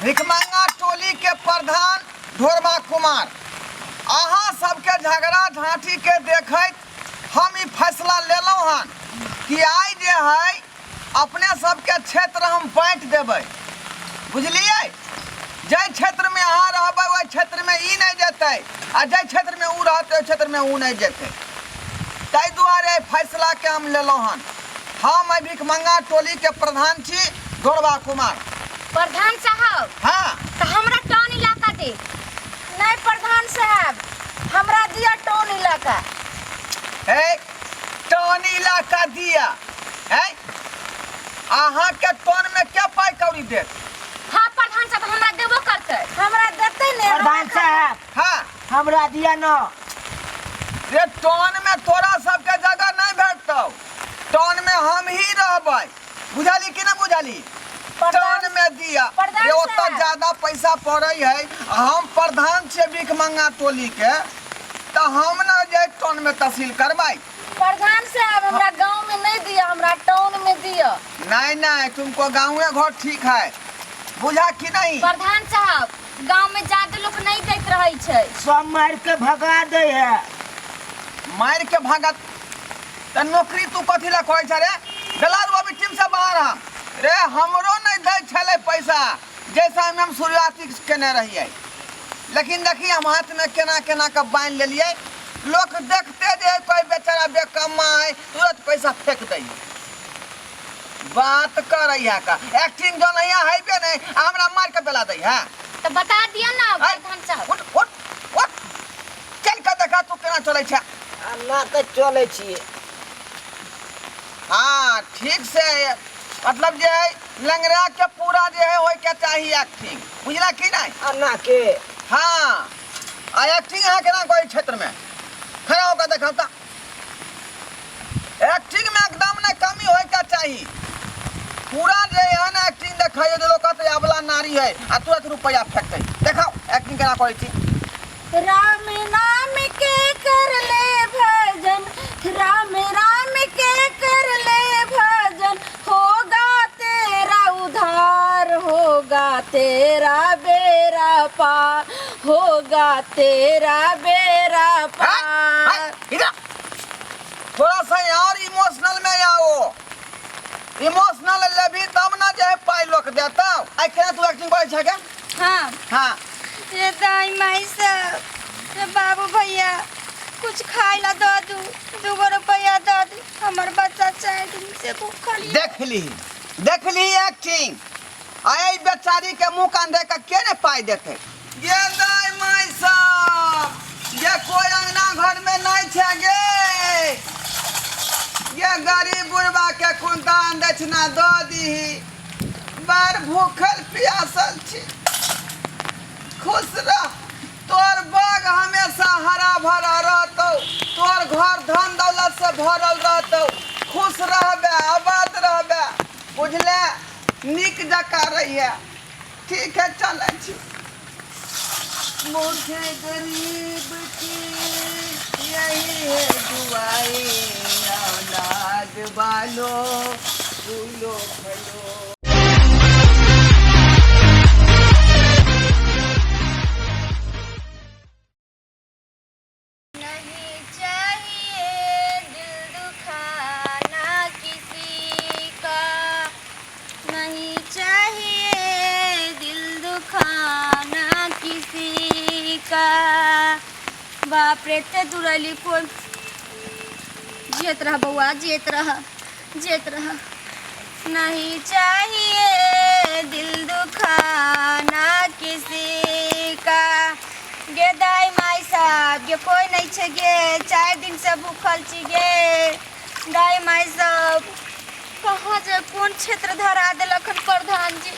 भिखमंगा टोली के प्रधान ढोरबा कुमार, अहाँ सबके झगड़ा झाँटी के देखैत हम ई फैसला लेलहुँ हन कि आइ जे है अपने सबके क्षेत्र हम बाँटि देबै, बुझलियै? जाहि क्षेत्रमे अहाँ रहबै ओहि क्षेत्रमे ई नहि जेतै, आ जाहि क्षेत्रमे ओ रहतै ओहि क्षेत्रमे ओ नहि जेतै। ताहि दुआरे एहि फैसलाके हम लेलहुँ हन। हम एहि भिखमंगा टोलीके प्रधान छी, ढोरबा कुमार। प्रधान साहब। हाँ। तो हमरा टोन इलाका दे। नहीं प्रधान साहब, हमरा दिया टोन इलाका। ए टोन इलाका दिया है? अहाँ के टोन में क्या पाई कौड़ी देत? हाँ प्रधान साहब, हमरा देबो करते। हमरा देते ने प्रधान साहब। हाँ। हमरा दिया न। रे टोन में तोरा सबके जगह नहीं भेटतौ, टोन में हम ही रहबै, बुझली कि ना बुझली? टोन में दिया प्रधान रे, ओतऽ साहब। ज्यादा पैसा पड़ै है, हम प्रधान छियै भिखमंगा टोली के, तऽ हम ना जाय टोन में तहसील करबै। प्रधान साहब, हमरा गांव में नहीं दिया, हमरा टाउन में दिया। नहीं नहीं, तुमको गाँवे घर ठीक है, बुझा कि नहीं? प्रधान साहब, गांव में ज्यादा लोग नहीं दैत रहे छै। सब मार के भगा दे है। मार के भगा त नौकरी तू कथी ला करै छ रे? बेलार बाबी टीम से बाहर हम रे, हमरो नहीं दै छलै पैसा जैसा में हम शुरुआती केने रहियै, लेकिन देखी हम हाथ में केना केना के बान्हि लेलियै। लोक देखते जे कोई बेचारा बेकम्मा है, तुरंत पैसा फेंक दै। बात करै है का एक्टिंग जो नहीं है बे नहीं, आ हमरा मार के बेला दै है। तो बता दिया ना ऐ, प्रधान साहब। उठ उठ उठ, चल के देखा तू केना चलै छै। ना के चलै छियै। हाँ ठीक से, मतलब जे है लंगड़ा के पूरा जे है होय के चाही एक्टिंग, बुझला कि नहीं? अन्ना के। हाँ, आ एक्टिंग अहाँ केना करै क्षेत्र में? खड़ा होकर देखाउ त। एक्टिंग में एकदम नहीं कमी होय के चाही, पूरा जे है ना एक्टिंग देखाइयो जे लोग कहते अबला नारी है आ तुरंत रुपया फेंकते। देखाउ एक्टिंग केना करै छी। राम नाम के कर ले भजन, राम राम के कर ले भजन, होगा तेरा उधार, होगा तेरा बेरा पार, होगा तेरा बेरा पार। हाँ, इधर थोड़ा सा और इमोशनल में आओ, इमोशनल लेबी तब ना जे पाई लोक देता। आई केना तू एक्टिंग करै छै के? हाँ। हाँ। ये दाई माई सब, ये बाबू भैया कुछ खाए ला दो दू, 2 रुपया दो दू, हमर बच्चा 4 दिन से भूखल है। देख ली, देख ली एक्टिंग। आए बेचारी के मुंह कान दे के के ने पाई देते? ये दाई माई सब, ये कोई अंगना घर में नहीं छे गे, ये गरीब बुढ़बा के कुन दान दक्षिणा दो दीही, बड़ भूखल प्यासल छी। खुश रह, तोर बाग हमेशा हरा भरा रहतौ, तोर घर धन दौलत से भरल रहतौ। खुश रहबे, आबाद रहबे, बुझले? नीक जकाँ रहिए। ठीक है, चलै छी। मुझे गरीब की यही है दुआएं, औलाद वालों फूलो फलो। नहीं चाहिए दिल दुखाना किसी का, नहीं चाहिए दिल दुखाना किसी का। बाप रे, एते दूर अयली कोन। जियत रह बौआ, जियत रह, जियत रह। नहीं चाहिए दिल दुखाना किसी का। गे दाई माई साहब, गे कोई नहीं छे गे, 4 दिन से भूखल छी गे। दाई माई साहब कहाँ जे कोन क्षेत्र धरा देलखन प्रधान जी।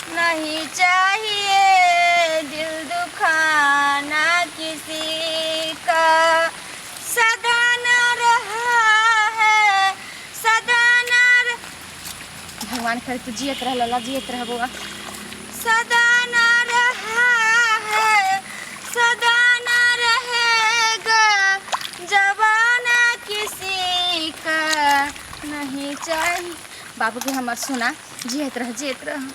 नहीं चाहिए दिल दुखाना किसी का, सदा न रहा है सदा न भगवान करे तू जियत रह लला, जियत रह बौआ। सदा न रहा है सदा न रहेगा, जवाना किसी का नहीं चाहिए। बाबू के हमर सुना, जियत रह, जियत रह।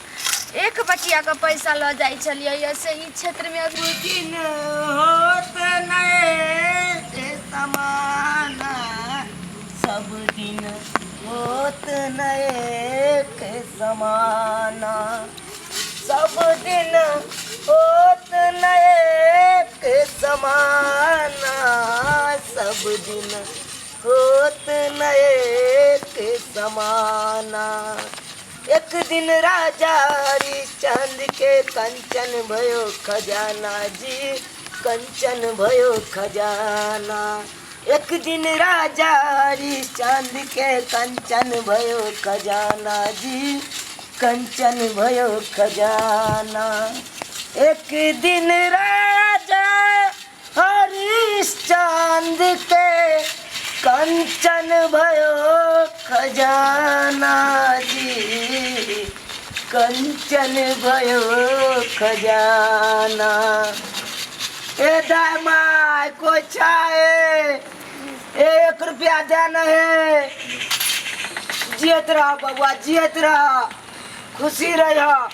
एक बटिया के पैसा लऽ जाइ छलियै से ई क्षेत्र में अभी दिन होत नए समाना, सब दिन होत नए के समाना, सब दिन होत नए के समाना, सब दिन होत नए के समाना। एक दिन राजा हरिश्चंद्र के कंचन भयो खजाना जी, कंचन भयो खजाना। एक दिन राजा हरिश्चंद्र के कंचन भयो खजाना जी, कंचन भयो खजाना। एक दिन राजा हरिश्चंद्र के कंचन भयो खजाना जी, कंचन भयो खजाना। ए दाय my कोई चाहे एक रुपया देना है। जियत रह बबुआ, जियत रह, खुशी रह।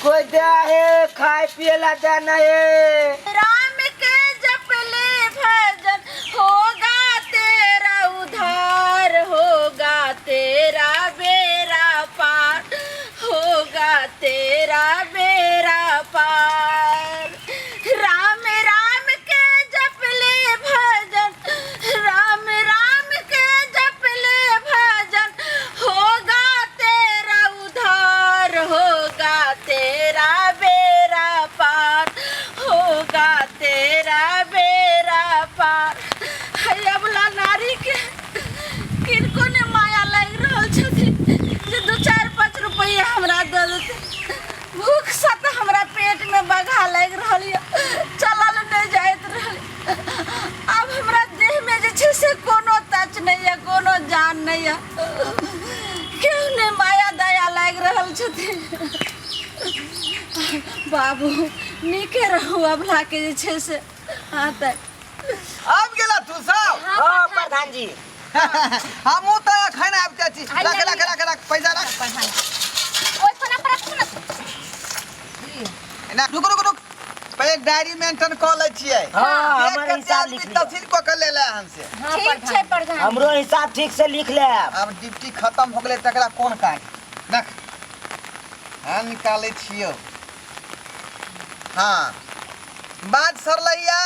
कोई दे है खाए पिए ला देना है। राम के जप ले भजन होगा तेरा उधार, होगा तेरा बेरा पार, होगा तेरा बेरा पार। राम राम के जप ले भजन, राम राम के जप ले भजन होगा तेरा उधार, होगा तेरा बेरा पार, होगा तेरा बेरा पार। हे अबला नारी के किनको ने माया लागि रहल छथिन जे 2 4 5 रुपैआ हमरा दऽ देतै। भूख से तऽ हमरा पेट में बघा लागि रहल यऽ, चलल नहि जाइत रहल। आब हमरा देह में जे छै से कोनो टच नहि यऽ, कोनो जान नहि यऽ, केओ नहि माया दया लागि रहल छथिन। बाबू नीके रहू, अबला के जे छै से हाँ तऽ आबि गेला तू सब? हाँ प्रधान जी। हमहूँ तऽ एखन आबिते छी। रख रख रख रख पैसा रख। ओहि फोन पर रखू ने। ना रुक रुक रुक, पहिले डायरी मेंटेन कऽ लै छियै। हाँ, एक हमर कते हिसाब आदमी लिख लिअ। तहसील कऽ के लेले हन से। ठीक छै प्रधान। हमरो हिसाब ठीक से लिख लेब। आब ड्यूटी खत्म हो गेलै तकरा कोन काज। रख, हाँ निकालै छियौ। हाँ बात सरलैया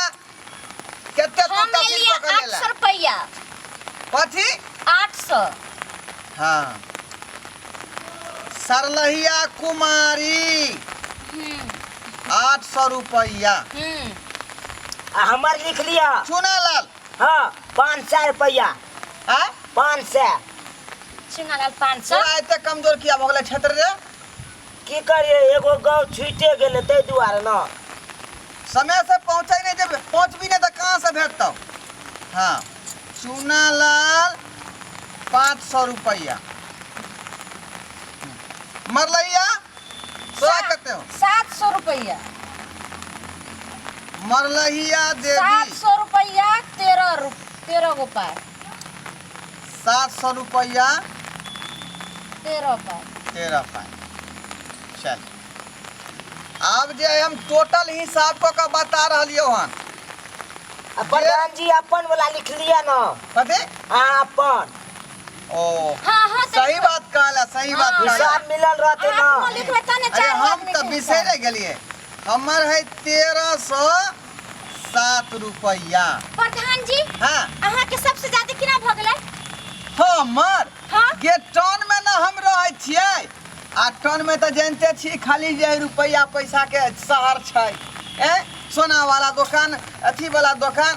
कते तू हम तहसील लेलियै कऽ के आठ लेला? सौ रुपैआ। कथी? 800। हाँ सरलहिया कुमारी 800 रुपैआ। आ हमर लिख लिअ। चुनालाल। हाँ 500 रुपैआ। आँ? 500। चुनालाल 500। तोरा एते कमजोर किया भऽ गेलै क्षेत्र रे? की करिए, एगो गाँव छूटे गेलै ताहि दुआरे न। समय से पहुँचै नहि, जब पहुँचबी नहि तऽ कहाँ से भेटतौ। हाँ चुनालाल 500 रुपैआ। मरलैया तोरा कते हो? 700 रुपैआ। मरलहिया देवी 700 रुपैआ 13 गो पाइ। 700 रुपैआ 13 पाइ। 13 पाइ। चल आब जे हम टोटल हिसाब कऽ के बता रहलियौ हन। आ प्रधान जी अपन वाला लिख लिअ न। कथी? हाँ अपन। ओ हाँ हाँ तऽ सही बात कहला, सही बात कहला। हिसाब मिलल रहते अहाँ अपनो न। लिखबै तहने अरे चारि हम आदमी तऽ के बिसरि गेलियै, हमर है 1307 रुपैआ। प्रधान जी हाँ अहाँ के सबसे ज्यादा केना भऽ गेलै? हमर हाँ गे टन में न हम रहै छियै, आ टन में तऽ जानते छी खाली जे रुपैआ पैसा के शहर छै। ए सोना वाला दोकान, अथी वाला दोकान,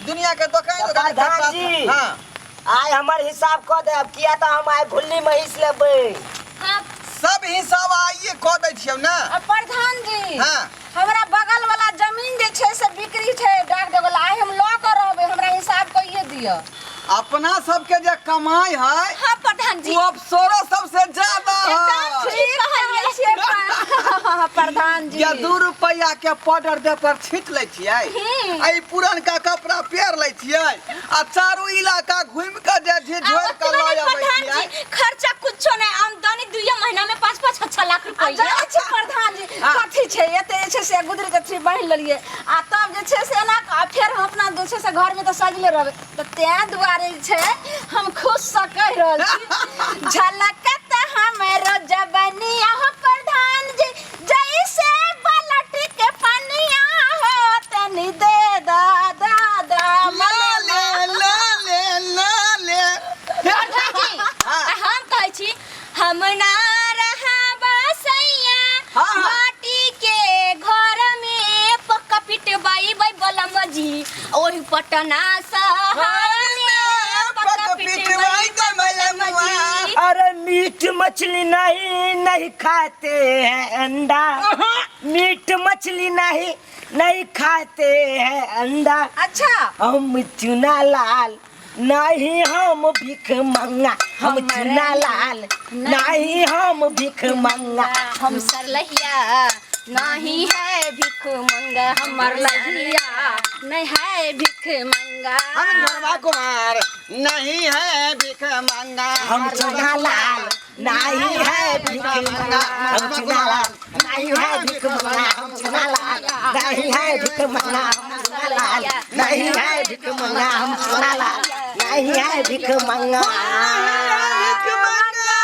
दुनिया के दोकान तऽ दोकान प्रधान जी। हाँ आइ हमर हिसाब कऽ देब, किया तऽ हम आइ भुल्ली महीस लेबै। हाँ सब हिसाब आइए कऽ दै छियौ ने। आ प्रधान जी हाँ हमरा बगल वाला जमीन जे छै से बिक्री छै डाक देवला, आइ हम लऽ कऽ रहबै, हमरा हिसाब कहिए दिअ। अपना सबके जे कमाई है हाँ प्रधान जी वो अफसरो सबसे ज्यादा एकदम है। ठीक कहै छियै प्रधान जी। या 2 रुपैआ के पाउडर दे पर छीट लै छियै, आ ई पुरनका कपड़ा पेर लै छियै, आ चारू इलाका घुमि के जे छै आ झोरि के ओतबे लऽ नहि अबै प्रधान छियै। जी, खर्चा कुछो नहीं, आमदनी 2 महीना में 5-5 जे छै से गुदरी तेथरी बान्हि लेलियै आ तब जे छै से एना कऽ आ फेर हम अपना जे छै से घरमे तऽ सजले रहबै तऽ तेँ दुआरे जे छै हम खुशसँ कहि रहल छी झलकत हमरो जबनिया हो प्रधान जी जैसे पलट के पनिया हो तनी दे दा दादा ला ले ला ले ला ले प्रधान जी हाँ। आ हम कहै छी हम ना रहब सैया हाँ, हाँ। माटी के घर में पक्का पिटबाई बै बलम जी ओहि पटना शहर में पक्का पिटबाई बै बलम जी। अरे मीट मछली नहीं नहीं खाते हैं अंडा मीट मछली नहीं नहीं खाते हैं अंडा अच्छा हम चुना लाल नहीं हम भीख मंगा हम चुना लाल नहीं हम भीख मंगा हम सरलहिया नहीं है भीख मंगा हमर लहिया नहीं है भीख मंगा हम धर्मा कुमार नहीं है भीख मांगा हम चुना लाल नहीं है भीख मंगा हम चुना लाल नहीं है भीख मंगा हम चुना लाल नहीं है भीख मंगा हम चुना लाल नहीं है भीख मंगा हम चुना लाल नहीं है भीख मंगा भीख मांगा।